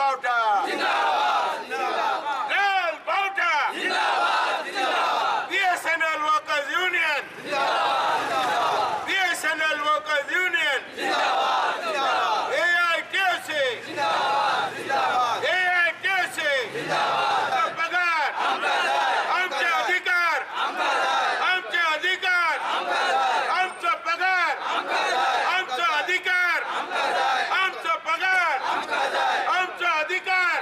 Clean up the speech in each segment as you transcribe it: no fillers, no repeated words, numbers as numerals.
बावटा, लाल बावटा, BSNL workers union, BSNL workers union, AITUC, AITUC, पगार आमचे अधिकार, आमचे अधिकार, आमचो पगार आमचो अधिकार, आमचो पगार आमचो अधिकार,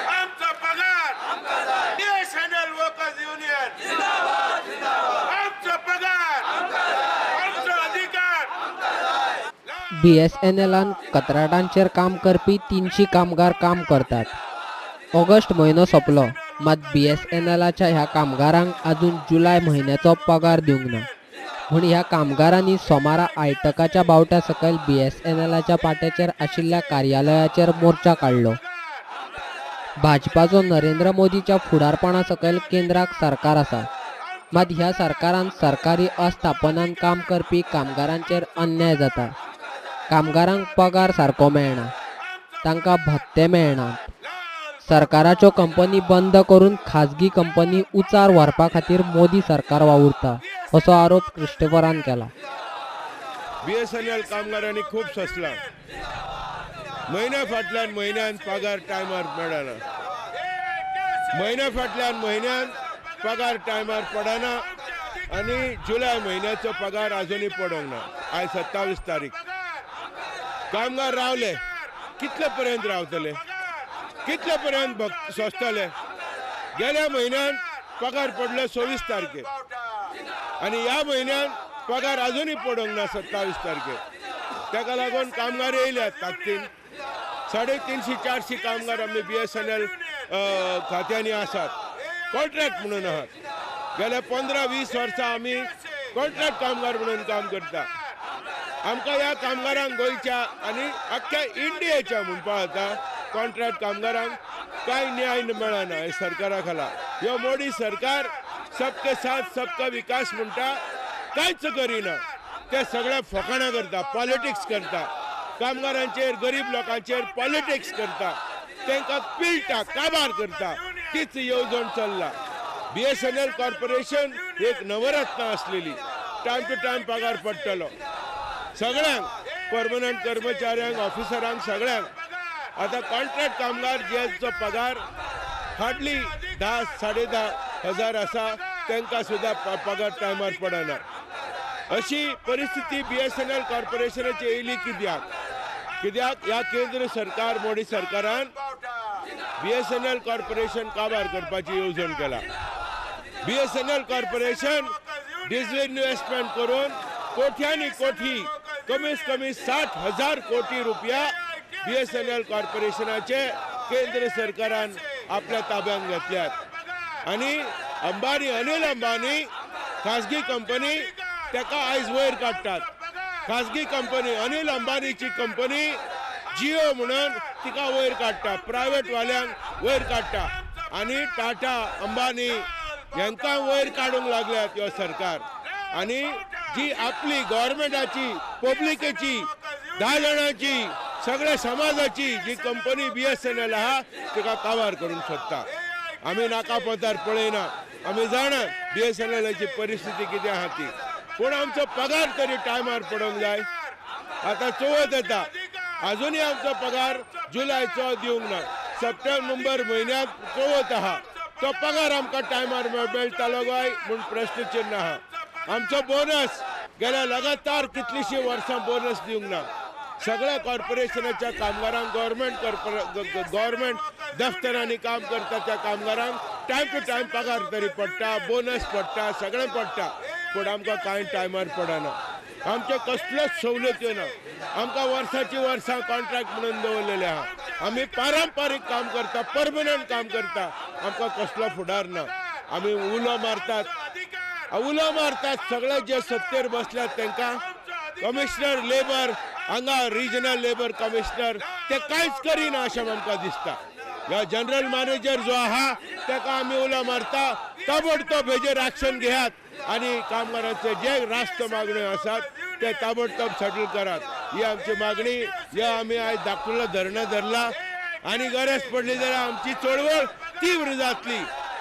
आमचो पगार, बीएसएनएल वर्कर्स युनियन, आमचो पगार आमचो अधिकार. बीएसएनएलान कंत्राटांचेर काम करपी 300 कामगार काम करतात. ऑगस्ट म्हयनो सोंपलो, मात बीएसएनएलाच्या ह्या कामगारांक अजून जुलय म्हयन्याचो पगार दिवंक ना. म्हूण ह्या कामगारांनी सोमारा आयटकाच्या बावट्या सकयल बीएसएनएलाच्या पाट्याचेर आशिल्ल्या कार्यालयाचेर मोर्चा काडलो. भाजपाचो नरेंद्र मोदीच्या फुडारपणा सकयल केंद्राक सरकार आसा, मात ह्या सरकारान सरकारी आस्थापनान काम करपी कामगारांचेर अन्याय जाता. कामगारांक पगार सारको मेळना, तांकां भत्ते मेळनात. सरकाराच्यो कंपनी बंद करून खाजगी कंपनी उंचार व्हरपा खातीर मोदी सरकार वावुरता, असो आरोप क्रिस्टोफरान केला. बीएसएनएल कामगारांनी खूब सोंसलां. म्हयन्या फाटल्यान म्हयन्यान पगार टायमार मेळना, म्हयन्या फाटल्यान म्हयन्यान पगार टायमार पडना आनी जुलय म्हयन्याचो पगार अजुनूय पडोंक ना. आयज 27 तारीख. कामगार रावले, कितले पर्यंत रावतले, कितले पर्यंत सोंसतले? गेल्या म्हयन्यान पगार पडलो 26 तारखेर आनी ह्या म्हयन्यान पगार अजुनूय पडोंक ना 27 तारखेर. ताका लागून कामगार येयल्यात ताकतीन. 350 400 कामगार आमी बीएसएनएल खात्यांनी आसात, कॉन्ट्रॅक्ट म्हणून आहात. गेल्या 15-20 वर्सां आमी कॉन्ट्रॅक्ट कामगार म्हणून काम करता. आमकां ह्या कामगारांक गोंयच्या आनी आख्ख्या इंडियेच्या म्हणपा जाता कॉन्ट्रॅक्ट कामगारांक कांय न्याय मेळना हे सरकारा खाला. ह्यो मोदी सरकार सबके साथ सबका विकास म्हणटा, कांयच करिना. ते सगळे फकाणां करता, पॉलिटिक्स करता, कामगारांचेर गरीब लोकांचेर पॉलिटिक्स करता, तांकां पिळटा, काबार करता. तीच येवजण चल्ला. बीएसएनएल कॉर्पोरेशन एक नवरत्न आसलेली, टायम टू टायम पगार पडटलो सगळ्यांक, परमनंट कर्मचाऱ्यांक, ऑफिसरांक, सगळ्यांक. आतां कॉन्ट्रॅक्ट कामगार ज्यांचो पगार हार्डली 10 10.5 हजार आसा, तांकां सुद्दां पगार टायमार पडना. अशी परिस्थिती बीएसएनएल कॉर्पोरेशनाची येयली कित्याक? कित्याक ह्या केंद्र सरकार मोदी सरकारान बीएसएनएल कॉर्पोरेशन काबार करपाची येवजण केला. बीएसएनएल कॉर्पोरेशन डिसइन्व्हेस्टमेंट करून कोट्यांनी कोटी, कमीत कमी 60,000 कोटी रुपया बीएसएनएल कॉर्पोरेशनाचे केंद्र सरकारान आपल्या ताब्यात घेतल्यात. आनी अंबानी, अनिल अंबानी खाजगी कंपनी ताका आयज वयर काडटात. खाजगी कंपनी अनिल अंबानीची कंपनी जिओ म्हणून तिका वयर काडटा, प्रायवेट वाल्यांक वयर काडटा आनी टाटा अंबानी हांकां वयर काडूंक लागल्यात ह्यो सरकार. आनी जी आपली गव्हर्मेंटाची, पब्लिकेची, 10 जाणांची, सगळ्या समाजाची जी कंपनी बीएसएनएल आहा तिका काबार करूंक सोदता. आमी नाका पदार पळयना, आमी जाणा बीएसएनएलाची परिस्थिती कितें आहा ती, पूण आमचो पगार तरी टायमार पडोंक जाय. आतां चवथ येता, अजुनूय आमचो पगार जुलयचो दिवंक ना. सप्टेंबर म्हयन्याक चवथ आहा, तो पगार आमकां टायमार मेळटलो काय म्हूण प्रश्नचिन्ह आहा. आमचो बोनस गेल्या लगातार कितलींशीं वर्सां बोनस दिवंक ना. सगळ्या कॉर्पोरेशनाच्या कामगारांक, गव्हर्मेंट दफ्तरांनी काम करता त्या कामगारांक टायम टू टायम पगार तरी पडटा, बोनस पडटा, सगळें पडटा, पूण आमकां कांय टायमार पडना. आमच्यो कसल्योच सवलत्यो ना. आमकां वर्साची वर्सां कॉन्ट्रॅक्ट म्हणून दवरलेले आहा. आमी पारंपारीक काम करता, परमनंट काम करता, आमकां कसलो फुडार ना. आमी उलो मारतात, उलो मारतात सगळे जे सत्तेर बसल्यात तांकां, कमिशनर लेबर हांगा रिजनल लेबर कमिशनर ते कांयच करिना अशें आमकां दिसता. ह्या जनरल मॅनेजर जो आहा ताका आमी उलो मारता, ताबडतोब हेजेर एक्शन घेयात आनी कामगारांचे जे रास्त मागण्यो आसात ते ताबडतोब सेटल करात, ही आमची मागणी. हे आमी आयज धाकटुलो धरणा धरला. आनी गरज पडली जाल्यार आमची चळवळ तीव्र जातली.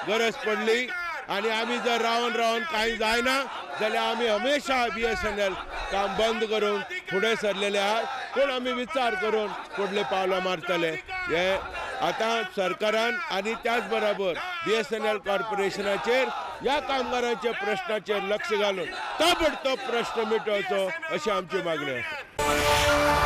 गरज पडली आनी आमी जर रावन रावन कांय जायना जाल्यार आमी हमेशा BSNL काम बंद करून फुडें सरलेले आहात. पूण आमी विचार करून फुडले पावलां मारतले. हे आतां सरकारान आनी त्याच बराबर BSNL कॉर्पोरेशनाचेर ह्या कामगारांच्या प्रश्नाचेर लक्ष घालून ताबडतोब प्रश्न मिटोवचो अशी आमची मागणी आसा.